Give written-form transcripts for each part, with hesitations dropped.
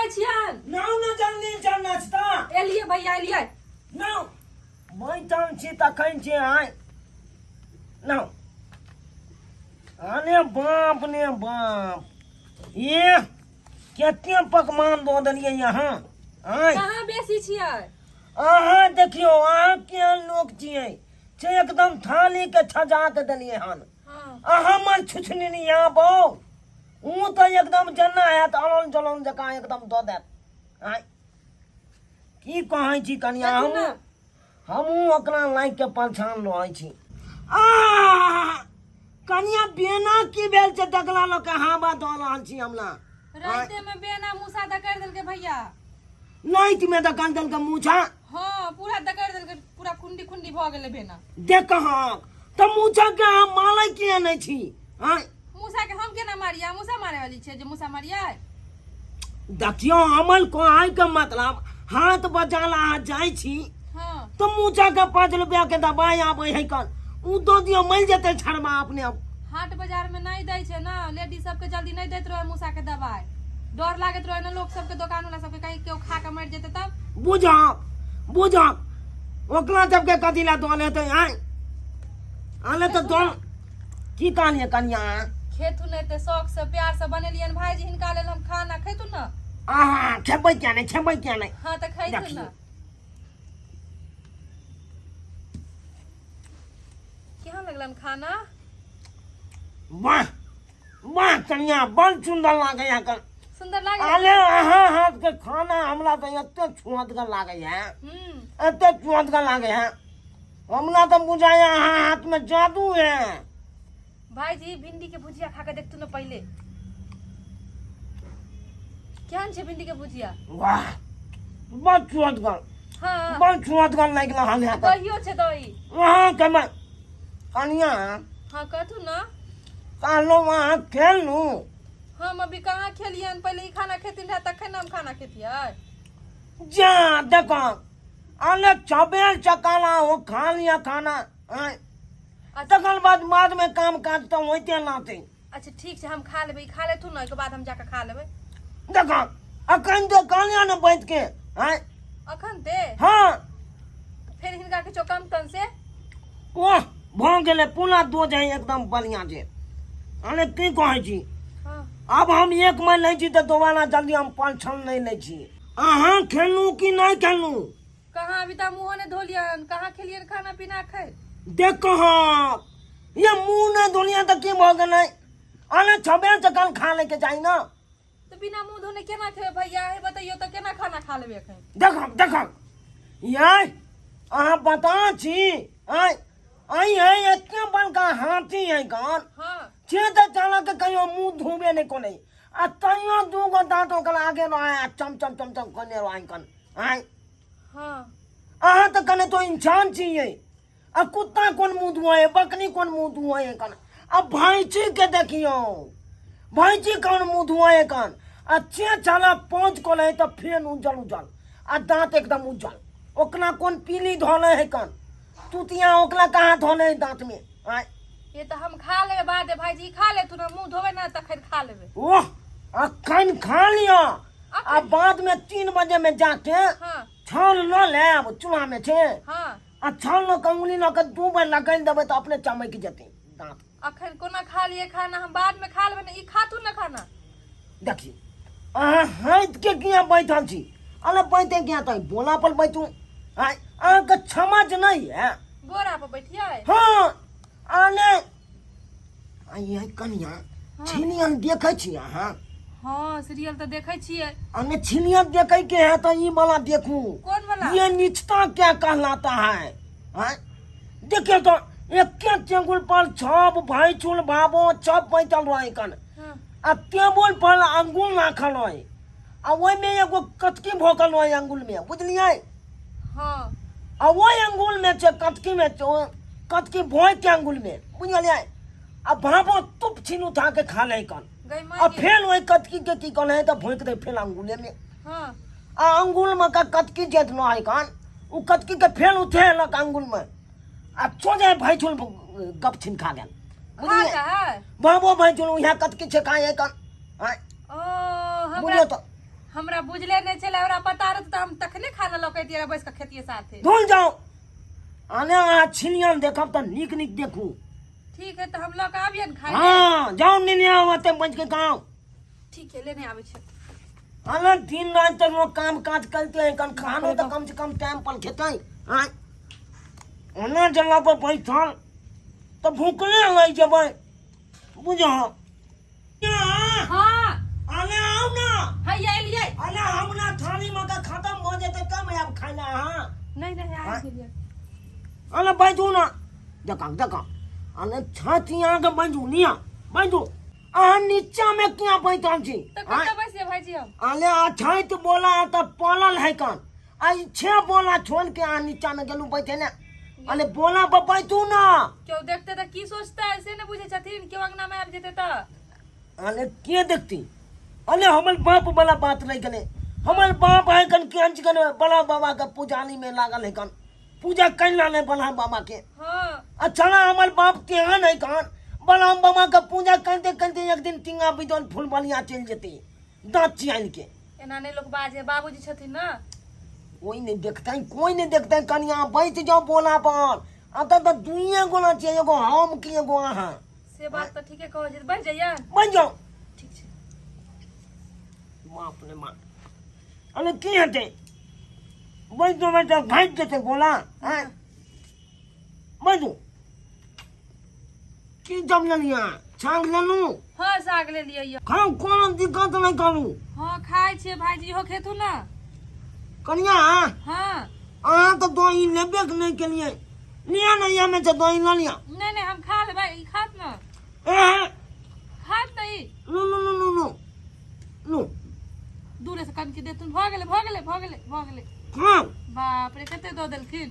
आबै छियन। नाउ ने जल्दी चल नाचता। एलियै भैया, एलियै। नाउ बैठल छी तखन छी आय नाउ। अरे बाप ने बाप, ये कते पकवान दऽ देलियै यहाँ आय। कहाँ बेसी छियै? अहाँ देखियौ, अहाँ केहन लोक छियै से एकदम थाली के सजा के देलियै हन। हाँ। आ हमर छुछनी बौ ओ तऽ एकदम जेना हैत अलन जलन जकाँ एकदम दऽ देत। आँय की कहै छी कनिया, देखू ने। हमहूँ ओकरा लागि के परेशान रहै छी। आ कनिया बेना की भेल छै? दगला लऽ के हावा दऽ रहल छी हमरा। राइते में बेना मूसा दकड़ देलकै भैया। नाइट में दकड़ देलकै मूछा? हाँ, पूरा दकड़ देलकै, पूरा खुंडी खुंडी भऽ गेलै बेना। देख हक तऽ मूछा के अहाँ मारै किया नहि छी? आँय मूसा के हम केना मारिया? मूसा मारे वाली छै जे मूसा मारिया? देखियौ, हमर कहै के मतलब हाथ बजाला अहाँ जाइ छी। हाँ। तऽ मूछा के 5 रुपया के दबाई आबै है कन, उ दऽ दियौ, मरि जेतै छड़बा अपने आप। हाट बाजार में नहीं दै छै ना, लेडीज सबके जल्दी नहीं दैत रहे मूसा के दवाई, डर लागैत रहे ना लोग सबके, दुकान वाला सबके, कहीं केओ खा के मरि जेतै तब। बुझक बुझक, ओकरा सबके कथी ला दऽ लेतै? आँय आने तऽ दऽ की कहलियै कनिया? खेथुन एते शौक से प्यार से बनेलियन भाईजी हिनका लेल हम खाना, खेथुन ना। आहा, खेबै किया नहि, खेबै किया नहि। हाँ तऽ खेथुन देखियौ। ना। केहन लगलन खाना? वाह वाह कनिया, बड़ सुंदर लागै है कन। सुंदर लागे? अरे अहाँ हाथ के खाना हमरा तऽ एते छुअतगर लागै है। एते छुअतगर लागै है, हमरा तऽ बुझाइया अहाँ हाथ में जादू है। भाईजी, भिंडी के भुजिया खा के देखतू ना पहले, केहन छै भिंडी के भुजिया? वाह, बड़ छुअतगर। हाँ। बड़ छुअतगर लागि रहल है। दहियो छै, दही। अहाँ के मैं कनिया। हाँ, कहतू ना। कहलहुँ अहाँ खेललहुँ? हम अभी कहाँ खेलियन, पहले ई खाना खेतिन रहे तखन हम खाना खेतियै। जा देखो, अने चबेल चकाला हो खा लिया खाना। आँय तकर बाद बाद में काम काज तऽ होइते रहतै। अच्छा ठीक छै, हम खा लेबै, ई खा लेथुन ने, ओहिके बाद हम जाके खा लेबै। देखो, अखन तऽ कहलियै ने बैठ के। आँय अखन ते हाँ। फेर हिनका किछो कम तन से ओह भऽ गेलै, पूरा दो जाइ एकदम बढ़िआँ छै। अरे की कहै छी? हाँ। आब हम एक महीना लै छी तऽ दोबारा जल्दी हम पेंशन नहि लै छी। अहाँ खेलू कि नहि खेलू? कहाँ, अभी तऽ मुँहो नहि धोलियन, कहाँ खेलियन खाना पीना खाइ। देख कहाँ ये मुँह नहि धोलियन तऽ की भऽ गेलै? अरे छबे चकन खा लैके चाही ने। तऽ बिना मुँह धोने केना खेबै भैया, हे बतैयौ तऽ केना खाना खा लेबै एखन? देखब देखब, ये अहाँ बता छी। आय आइ है एते बड़का हाथी है कन। हाँ। छे तऽ चालक के कहियो मुँह धोबे नहि कोने, आ तैयो दू गो दाँत ओकर आगे रहे आ चम चम चम चम कने रहे कन। आय हाँ। अहाँ तऽ कने तो इंसान छियै, आ कुत्ता कोन मुँह धुआए, बकरी कोन मुँह धुआए कन, आ भैंसी के देखियौ, भैंसी कोन मुँह धुआए कन, आ चे छाला पहुँच कोन है तऽ फेन उज्जल उज्जल आ दाँत एकदम उज्जल, ओकरा कोन पीली धोले है कन, तुतिया ओकरा कहाँ धोले है दाँत में? आय ये तऽ हम खा लेबै बाद भाईजी, खा लेथुन, हम मुँह धोबै ना तखन खा लेबै। ओह, अखन खा लिअ आ बाद में 3 बजे में जाके हाँ। छान लऽ लेब, चूल्हा में छै। हाँ। आ छान लऽ कऽ उंगली लऽ कऽ 2 बेर लगनि देबै तऽ अपने चमकि जेतै दाँत। अखन कोना खा लिए खाना, हम बाद में खा लेबै ने, ई खाथुन ना खाना। देखी अहाँ हाथ के किया बैठल छी? अरे बैठे किया तऽ बोला पर बैठू। आँय अहाँके क्षमा जे नहि है। बोरा पर बैठियै? हाँ। आने आइ कनिया छिनियन देखै छी अहाँ? हाँ, सीरियल तऽ देखै छियै। अने छिनियन देखै के है तऽ ई वाला देखू। कोन वाला? ये निचता क्या कहलाता है? आँय देखियौ तो एके टेबुल पर सब भाई चुल बाबो सब बैठल रहे कन। हाँ। आ टेबुल पर अंगुल राखल रहे आ ओहिमे एगो कटकी भोकल रहे अंगुल में, बुझलियै? हाँ। आ ओहि अंगुल में छै कटकी में छै, ओ कटकी भोइ के अंगुल में, बुझलियै? आ भाबो तुप छीन उठा के खा ले कन। गई माय आ के। फेर ओहि कटकी के की कहले तऽ भोंकि दे फेर अंगुले में। हाँ। आ अंगुल में का कटकी जेत न है कन, उ कटकी के फेर उठेलक अंगुल में आ चोजे भाई छुल गप छीन खा गेल। खा बुझलियै? जा है। बाबो भाई छुल उहाँ कटकी छै खाए कन। आँय ओ हमरा बुझलियौ तऽ। हमरा बुझले नहि छलै, हमरा पता रहत तऽ हम तखने खाना लऽ के अइतियै, बैस कऽ खेतियै साथे। धुल जाओ, आने अहाँ छिलियन देखब तऽ नीक नीक देखू। ठीक है, तऽ हम लऽ के आबियन खाइ। हाँ जाओ, नेने आओ ओते बच के गाँव। ठीक है, लेने आबै छी। अरे दिन रात तऽ लोग काम काज करते हैं, कन खानो तऽ कम से कम टाइम पर खेतै। आँय ओना जगह पर बैठल तऽ भूखले रहि जेबै, बुझह। हाँ। अरे आउ ना। हैया एलियै। अरे हमरा थाली में के खत्म भऽ जेतै तब आयब खाय लए अहाँ। नहीं नहीं, हाँ। आबि गेलियै। अरे बैठू ना, देखा देखा, अरे छाती अहाँके, बैठू लिअ, बैठू। अहाँ नीचा में किया बैठल छी? तऽ कतऽ बैसियै भाईजी हम? अरे अछैत बोला तऽ पलल है कन, आ ई छे बोला छोड़ के अहाँ नीचा में गेलू बैठे ने। अरे बोला पर बैठू ना। केओ देखते तऽ की सोचतै से नहि बुझै छथिन, केओ अंगना मे आबि जेतै तऽ। अरे के देखती? अरे हमर बाप वाला बात नहीं गेलै। हमर बाप है कन के अंश कन बड़ा बाबा के पुजारी में लागल है कन, पूजा कैला नहीं बड़ा बाबा के। हाँ। अच्छा ना, हमर बाप केहन है कन, बड़ा बाबा के पूजा करते करते एक दिन टिंगा बिदन फूल बलिया चलि जेतै दाँत चियाल के। एना नहि लोक बाजे, बाबूजी छथिन ना। कोई नहीं देखते, कोई नहीं देखते। कनिया बैठ जाओ बोला पर, अतः तऽ दुइये गोला छियै, एगो हम की एगो अहाँ। से बात तऽ ठीके कहै छै, बैठ जाइए। बैठ जाओ। ठीक छै। बाप रे बाप, अरे की हेतै? बैठ जाओ, बैठ जाओ, भागि जेतै गोला। आँय बैठू। की जब लेलियै? छाँक लेलहुँ? हाँ, साग ले लियै। खाउ, कोनो दिक्कत नहि करू। हाँ, खाइ छियै भाईजी, इहो खेथु ना। कनिया। हाँ। अहाँ तऽ दही लेबे के नहि केलियै। लिअ ने, एहिमे से दही लऽ लिअ। नहि नहि, हम खा लेबै, ई खात ना। ए खात ना ई। लू लू लू लू लू लू। दूरे से कनकी देथुन। भऽ गेलै, भऽ गेलै, भऽ गेलै, भऽ गेलै। खाउ। बाप रे, कते दऽ देलखिन।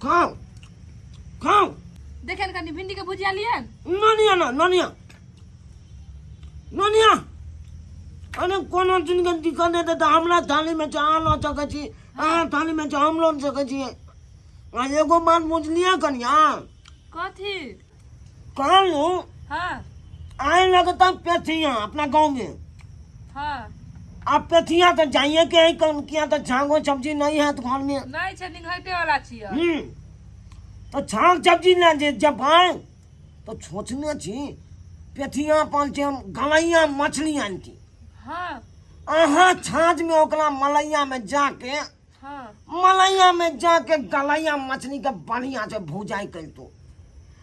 खाउ खाउ। देखे ने, कनि भिंडी के भुजिया लियन। न लिअ न, न लिअ, न लिअ। अरे कोनो चीजके दिक्कत हेतै तऽ हमरा थालीमे छै, अहाँ लऽ सकै छी, अहाँ थालीमे छै, हम लऽ सकै छियै। आ एगो बात बुझलियै कनिया? कथी? कहलहुँ, हाँ। आए लगता पेथिया अपना गाँव में। हाँ। अब पेथिया तो जाइए के है कम, किया तो छागो सब्जी नहीं है तो घर में। नहि छै, निंघैते वाला छियै। तो छाग सब्जी ना जे जब आए तो सोचने छी पेथिया पान छै, हम गलैया मछली आनती। हाँ। अहाँ छाँछ में ओकरा मलैया में जाके, हाँ, मलैया में जाके गलैया मछली के बढ़िया से भुजाई कर तो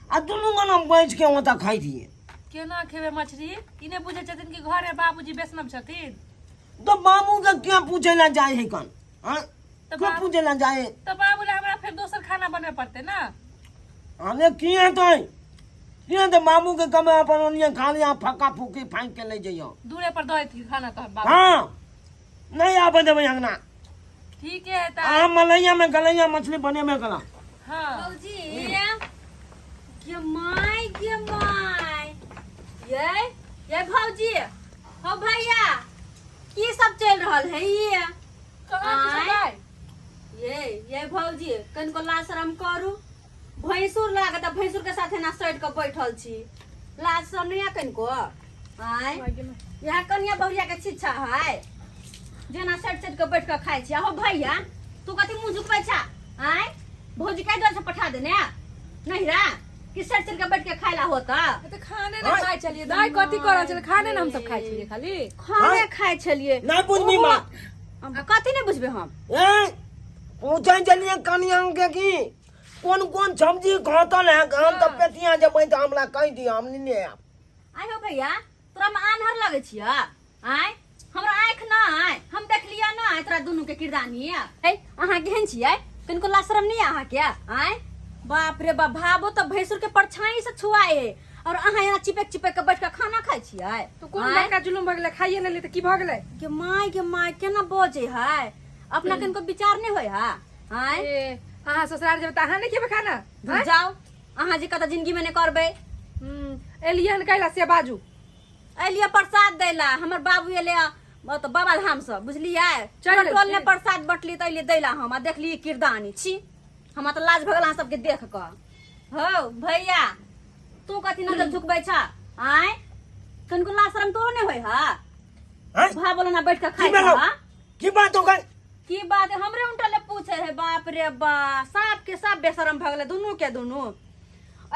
आ दुनू गोना बैठ के ओतऽ खाइ दिए। केना खेबै मछली? ई नहि बुझै छथिन कि घरे बाबूजी वैष्णव छथिन। तो बाबू के क्या पूछे ला जाए है कन? हाँ? तऽ क्यों पूछे ला जाए? तऽ बाबू ला हमरा फेर दोसर खाना बनबै पड़तै ना। अरे की हेतै, की हेतै? बाबू के कमे अपन ओनिये खा लिया, फक्का फुक्की फाँकि के ले जइयो। दूरे पर दऽ देथिन खाना तहन बाबू। हाँ, नहीं आबे देबै अंगना। ठीक है तऽ। अहाँ मलैया में गलैया मछली बनेबे कला। हाँ। भौजी गे my, गे my, ये ये भौजी हो भैया, की सब चल रहल है ये? कहाँ की आँय? सब? ये भौजी, कनिको लाज शरम करू। भैंसुर लागत, भैंसुर के साथे ना सटि के बैठल छी, लाज शरम नहीं है कनिको? आँय, यहाँ कनिया बहुरिया के शिक्षा है जेना सटि सटि के बैठ के खाइ छी? अहो भैया, तू कथी मुँह झुकबै छा? आँय भौजी, कहि दुआरे से पठा देने नहिरा कि सटि सटि के बैठ के खाइ ला होता? तऽ खाने नहि खाइ छलियै दाइ, कथी कऽ रहल छलियै? खाने ने हमसब खाइ छलियै खाली। खाने खाइ छलियै? नहि बुझबी बात। कथी नहि बुझबै हम? ए पूछै छलियै कनिया के कि कोन कोन सब्जी घोटल है, हम तऽ पेतिया जेबै तऽ हमरा कहि दिअ, हम नेने आयब। आय हो भैया, तोरा में आन्हर लगै छिय? आय हमरा आँखि नहि, हम देखलियै नहि तोरा दुनू के किरदानी। ऐ अहाँ केहन छियै? कनिको लाज शरम नहि अहाँके? आय बाप रे बाप, भाबो तऽ भैंसुर के परछाई से छुआए और अहाँ यहाँ चिपक चिपक के बैठ के खाना खाइ छियै। तऽ कोन बड़का जुलुम भऽ गेलै? खाइए नहि लिए तऽ की भऽ गेलै? गे माय, गे माय, केना बजै है? अपना कनिको विचार नहि होइ है? आय ए, अहाँ ससुराल जेबै तऽ अहाँ नहि खेबै खाना? धुर जाओ, अहाँ जे कतऽ जिंदगी में नहि करबै। एलियै हन कैला से बाजू। एलियै प्रसाद दैला, हमर बाबू एलै तऽ बाबा धाम से, बुझलियै? चलि टोल गेलखिन। ने प्रसाद बटली तऽ एलियै दैला हम, आ देखलियै किरदानी छी। हमरा तऽ लाज भऽ गेल अहाँ सबके देख कऽ। हौ भैया, तू कथी नजर झुकबै छ? आँय, कनिको लाज शरम शरम तोरो नहीं होय हा हैं? भावो ना बैठ के की खाई भेलौ हा की बात हो गई की बात है हमरे उनटा ले पूछे है बाप रे बा साफ के साफ बेशरम भऽ गेलै दुनू के दुनू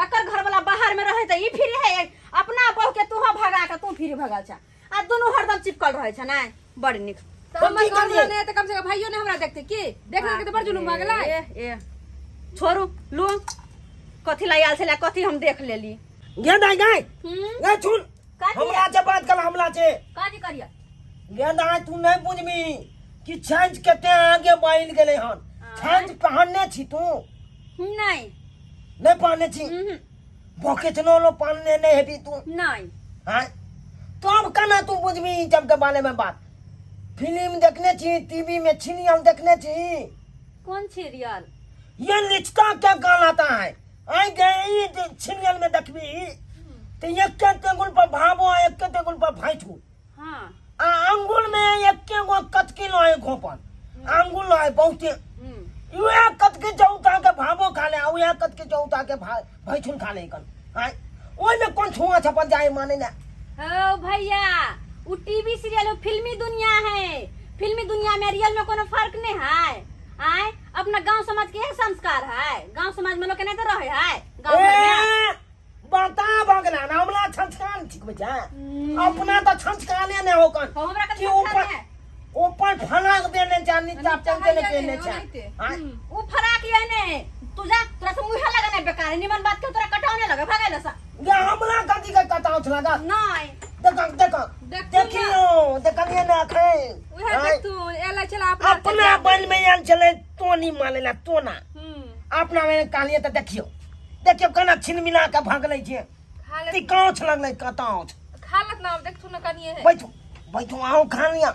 एकर घर वाला बाहर में रहे तऽ ई फिर है अपना बहू के तू भगा के तू फिर भगल छ आ दुनू हरदम चिपकल रहे छ नै बड़ नीक तऽ तो हमर की घर वाला करियै? नहि तऽ कम से कम भाइयो नहि हमरा देखते की देख के तऽ बड़ जुलुम भऽ गेलै ए ए छोड़ू लू कथी ला आयल छलै कथी हम देख लेली गे दाइ गाय हम्म गे सुन कथी? हमरा से बात कर हमला से कथी करिय गे दाइ तू नहीं बुझबी कि छाँच कते आगे बढ़ि गेलै हन छाँच पहनने छी तू नहीं नहीं पहनने छी हम्म, भोकेचनो लो पहनने नहीं हेबी तू नहीं हाँ तब केना तू बुझबी ई सबके बारे में बात फिल्म देखने छी टीवी में सीरियल देखने छी कौन सीरियल ये लिचका क्या कहलाता है आई गए ई जे सीरियल में देखबी तो एक के टेबुल पर भाबो आ एक के टेबुल पर भाईठू हाँ आ अंगुल में एक के गो कतकी लय घोपन अंगुल लय बहुते उहे कतकी चौथा के भाबो खा ले आ उहे कतकी चौथा के भैठुन खा ले कन आय ओहिमे कोन छुआ छपल जाए माने ना ओ भैया वो टीवी सीरियल वो फिल्मी दुनिया है फिल्मी दुनिया में रियल में कोनो फर्क नहीं है आय अपना गांव समाज के यही संस्कार है गांव समाज में लोग के नहीं तो रहे है गांव घर में ए, बता भगला ना हमरा छंछकान ठीक बचा अपना तो छंछकाने ने होकन हो हमरा के कि संस्कार ऊपर है ऊपर फलाक देने जा नीचा पेंटे ने पेने जा आय वो फराक ये ने तू जा तोरा से मुंह लगा नहीं बेकार है निमन बात के तोरा कटावने लगे भागे सा ये हमरा कथी के कटाउछ लगा नहीं देख देख देखू ना। देखियो देखलिए ना अखन उहे आय, देखतू एलै छला अपना अपना बन में आयल छलै तोनी माने ला तोना हम्म अपना में कहलिए तऽ देखियो देखियो केना छिन मिला के भागलै छै खा ले तिकाउछ लगलै कताउछ खा लेत ना देखथु ना कनिए है बैठू बैठू आउ खा लिया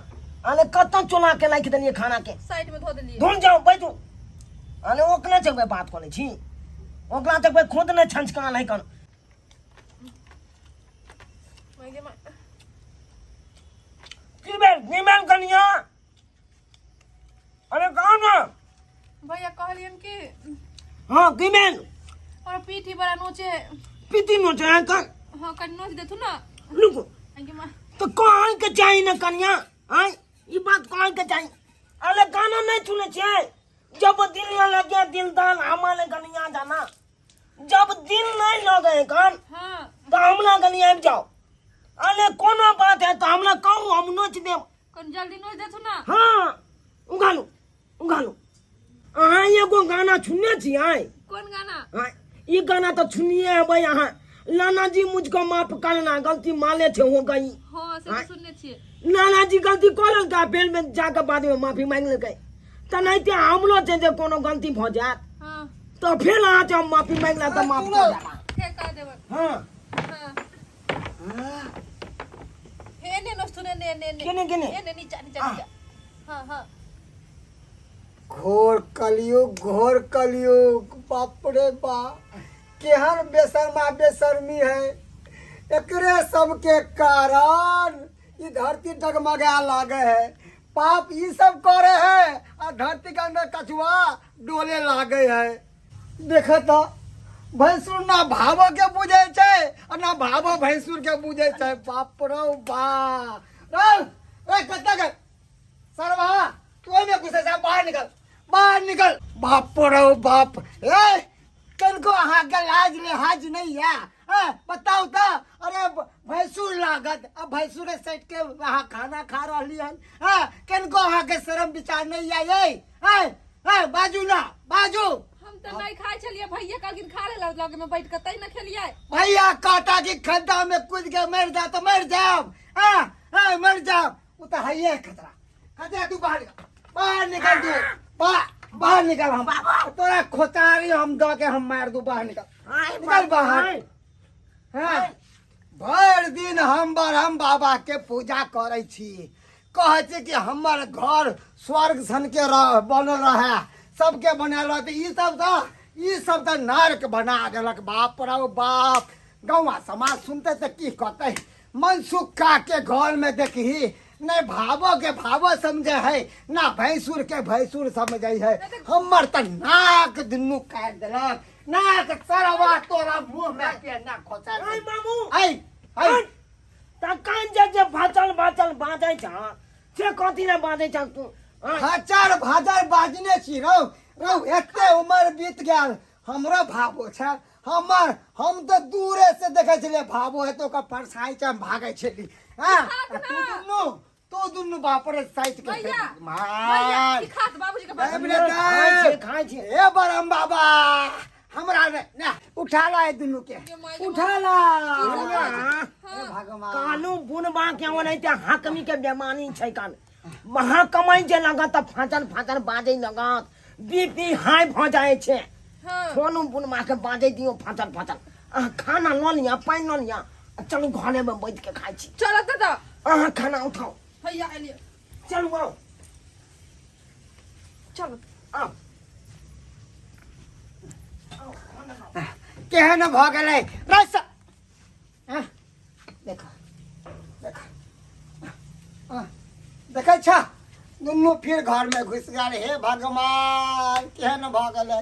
अरे कतऽ चोला के राखि देलियै खाना के साइड में धो देलिए धुन जाओ बैठू अरे ओकरा चकबै बात करै छी ओकरा चकबै खुद नहि छंचकाल है कन की भेल की भेल कनिया अरे कहो ना भैया कहलियन कि हाँ की भेल और पीठी बड़ा नोचे पीती नोचे है कर हाँ कनि नोच देथु ना रुको आगे माँ तो कहाँ के चाही ना कनिया आय ई बात कहाँ के चाही अरे गाना नहीं सुने छे जब दिल न लगे दिल दान हमारे कनिया जाना जब दिल नहीं लगे कान हाँ तो हमरा कनिया आबि जाओ अरे कोनो बात है तो हमरा कहू हम नोच देब कनि जल्दी नोच देथु ना हाँ उघालू उघालू अहाँ एगो गाना सुनने छियै कोन गाना हाँ, ई गाना तो सुनिए हेबै अहाँ लाला जी मुझको माफ करना गलती माले छे हो गई हाँ से हाँ। तऽ सुनने छियै लाला जी गलती कऽ लेलकै फेर में जाके बाद में माफी मांगि लेलकै तऽ नहि तऽ हमरो छै जे कोनो गलती भऽ जायत हाँ तऽ फेर अहाँ से हम माफी मांगि लेब तऽ माफ कऽ देब फेर कह देबै हाँ हाँ हे ने नोचथु ने ने ने ने केने केने ए ने नीचा नीचा नीचा हाँ हाँ घोर कलयुग घोर कलयुग बाप रे बा केहन बेशर्मा बेशर्मी है एकरे सबके कारण ई धरती डगमगा लागे है पाप ई सब करे है आ धरती के अंदर कछुआ डोले लागे है देख तो भैंसुर ना भावो के बुझे छै आ ना भावो भैंसुर के बुझे छै बाप रो बा रौ ए कतऽ गेल सरवा तू ओहिमे घुसे जा बाहर निकल बाहर निकल बाप रो बाप ए कनको अहाँके लाज लिहाज नहीं है ए, बताउ तऽ अरे भैंसुर लागत आ भैंसुरे सटि के अहाँ खाना खा रहली हन ए कनको अहाँके शरम विचार नहीं है ए ए ए बाजू ना बाजू हम तऽ नहि खाइ छलियै भैया कहलखिन खा ले लगे में बैठ के तै ने खेलियै भैया काटा की खड्डा में कूद के मर जा तो मर जाब आ आ मर जाब वो तो है ही खतरा खतरा तू बाहर निकल बाहर निकल तू बाहर बाहर निकल हम तोरा खोचारी हम दऽ के हम मार दू बाहर निकल निकल बाहर हाँ भरि दिन हम ब्रह्म बाबा के पूजा करै छी कहै छी कि हमर घर स्वर्ग सन के रह बनल रहै सबके बनायल रहतै ई सब तऽ ई सब तऽ नर्क बना देलक बाप रौ बाप गौवा समाज सुनतै तऽ की कहतै मनसुक्का के घर में देखही नहीं भावो के भावो समझे है ना भैंसुर के भैंसुर समझे है हमर तऽ नाक दुनू काटि देलक नाक सरवा तोरा मुंह में के ना खोचा ऐ मामू ऐ ऐ तखन जे बाजै छ से कथी लए बाजै छ तू आँय? हजार भाजर बाजने छी रौ रौ एते उमर बीत गेल हमरो भावो छै हमर हम तऽ दूरे से देखै छलियै भावो है तऽ ओकर परछाई छै हम भागै छली हँ आ तू दुनू तू दुनू बाप रे साइड के भैया, भैया मार की खात बाबूजी के ए, पास मिले खाइ छै खाइ छै ए बरम बाबा हमरा ने ना उठा ला ए दुनू के ये माय, ये उठा ला हाँ। हे भगवान कानू बुनबा के ओनाहिते हाकमी के बेमानी छै कान महा कमाई जे लगत तऽ फाचन फाचन बाजै लगत बीपी हाई भऽ जाइ छै हाँ फोनू बुनबा के बाजै दियौ फाचन फाचन अहाँ खाना लऽ लिअ पानि लऽ लिअ आ चलू घरेमे बैठ के खाइ छी चलो दादा अहाँ खाना उठाउ भैया एलिए चलू आउ चलो आउ केहन भऽ गेलै रस आँ, देखो देखो आँ, देखै छ दुनू फिर घरमे घुसि गेल हे भगवान केहन भऽ गेलै